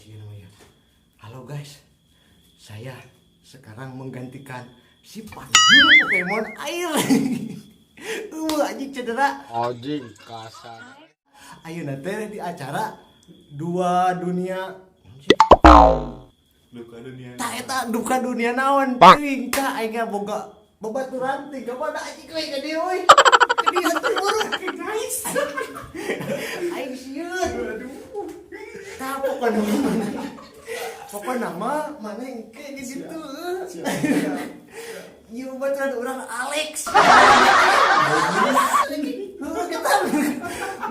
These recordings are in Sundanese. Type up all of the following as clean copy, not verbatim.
Guys, ieu namanya. Halo guys. Saya sekarang menggantikan si juru Pokemon air. Anjing cedera. Anjing kasar. Ayo nanti di acara dua dunia Duka dunia. Tak eta duka dunia naon teuing tah aing boga babaturan teh ka mana anjing euy ka dieu euy. Ka dieu atuh buru guys. Aing sieun. Aduh. Tah pokona mana. Pokona mah mana engke di situ. Ieu baturan urang Alex. Heuh kita.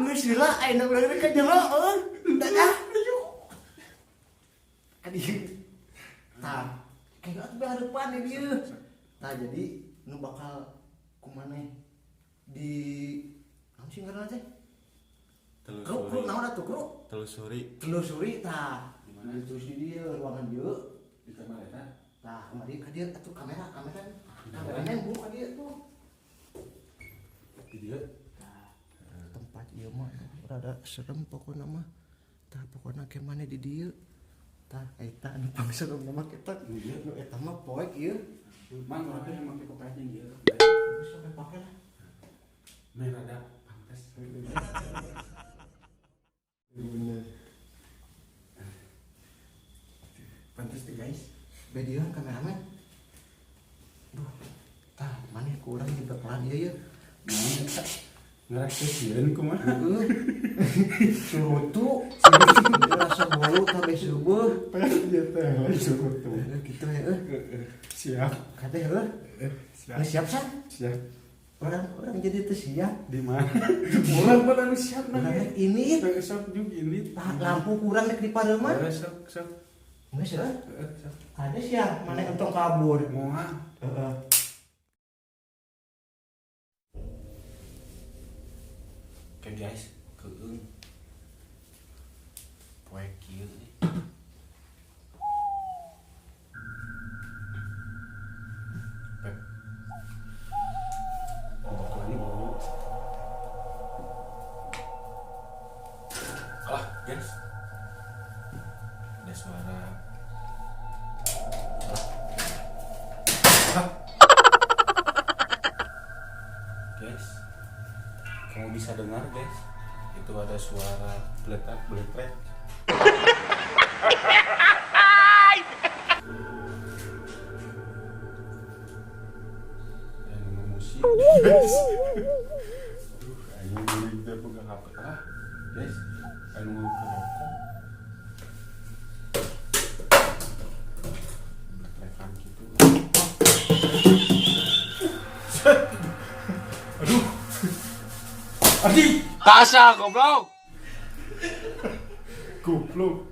Geus heula aing urang ka jero euy. Dadah. Aduh. Tah, kayak atuh hareupan di dieu. Tah jadi nu bakal kumaneh di naon sih ngaranna teh? Kru, kru naon atuh kru? Telusuri. Telusuri tah. Terus di dieu ruangan dieu. Di kamar eta. Tah, kamari ka dieu atuh kamera, kamera. Kameranya bu ka dieu tuh. Di dieu. Tah, tempat ieu mah rada serem pokona mah. Tah pokona ke maneh di dieu. Tah eta anu pangserem mah kita. Nu eta mah poek ieu. Mang urang teh make kopiahnya ieu. Geus sampe pake lah. Meh rada pantes. Bener. Pantes teh guys. Bedian kameramen. Duh, tah maneh ku urang juga pelan ieu ya. Ngerasa sieun kumaha? Heeh. Surutu, rasa bolu kabeh seueuh. Ieu teh lain surutu. Heuh kitu heuh. Siap. Kate heuh. Siap. Geus siap san? Siap. Orang-orang jadi teu siap. Di mana? Urang mah anu siap Urang nah. rek ini Sok juga ini. tah lampu kurang rek dipareuman. Heeh, sok sok. Geus heuh. Heeh, sok. Ada siap, mana entong kabur. Moal. Heeh. Oke guys, keung. Poe kieu euy. Pep. Batuannya bau. Alah, guys. Ada suara. Alah. Alah. Guys, kamu bisa dengar guys, itu ada suara beletak beletrek. Dan musik guys. Aduh, ayo beli teh pegang HP ah, guys. Ayo ngerokok. Beletrekan gitu. Aduh. Anjing. Kasar goblok. Goblok.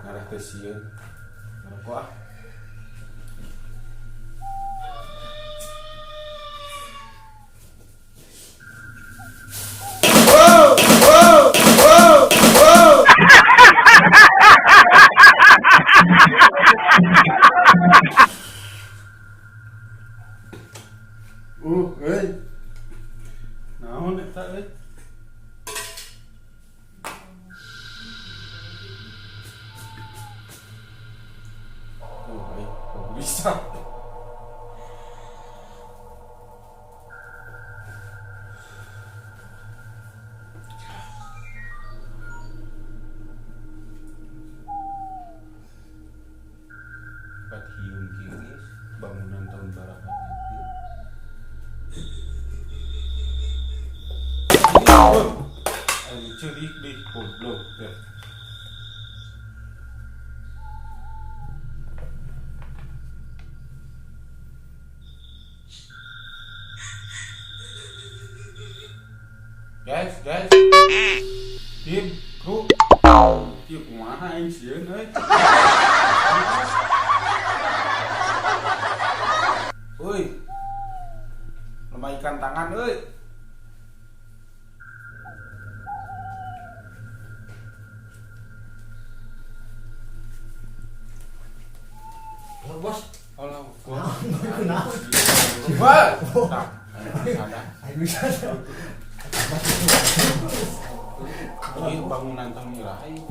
Ngarah teh sieun. Ngerokok ah. Wow, wow, wow, wow. Euy. Naon eta euy? Euy, kok bisa? Pat hiung kieu geus, bangunan tahun baraha nanti. Ayo ceurik deh, goblok teh. Guys, guys. Tim, kru. Ieu kumaha aing sieun euy. Euy. Lemaikan tangan euy. Halo bos. Halo, bos. Kenapa? Wah. Tah, ayo sana. Ayo bisa. Ini bangunan tang iraha ieu?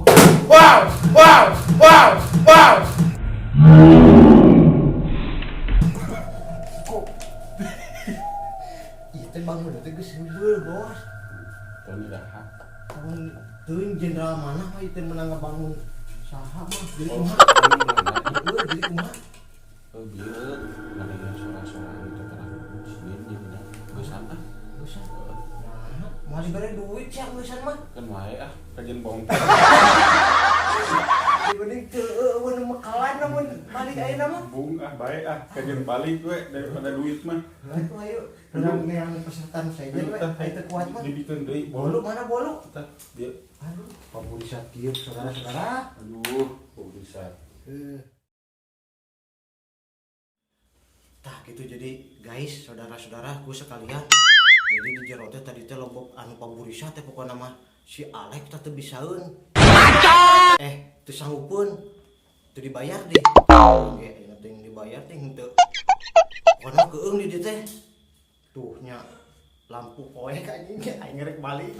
Wow, wow, wow, wow. Kok ieu teh bangunan teh geus heubeul, Bos. Tahun iraha? Tahun teuing jenderal mana mah ieu teh menang ngabangun saha mah jadi Oh, kumaha? bangunan Belanda. Heuh, jadi kumaha? Oh, bieu ngadengar suara-suara gitu terang. Sieun jadinya. Geusan ah. Geusan. Nah, mau dibere duit sih geusan mah. Kan wae ah, kajian bongkar. Dibanding teu eueuh nu mekalan namun balik ayeuna mah. Bung ah, bae ah, kajian balik we daripada duit mah. Nah, itu ayo. Urang yang peserta nu sejen we, ayo teu kuat mah. Dibikeun deui Bolu mana bolu? Tah, dia. Aduh, paburisa kieu, saudara-saudara. Aduh, paburisa. Eh. Tah gitu, jadi guys, saudara-saudaraku sekalian. Jadi di jero teh tadi teh loba anu paburisa teh, pokokna mah si Alex teh teu bisaeun. Eh, teu sanggupeun. Teu dibayar deh. Oke, ayeuna teh dibayar teh henteu. Pokokna keung di dieu teh. Tuh nya lampu poek anjing, aing rek balik.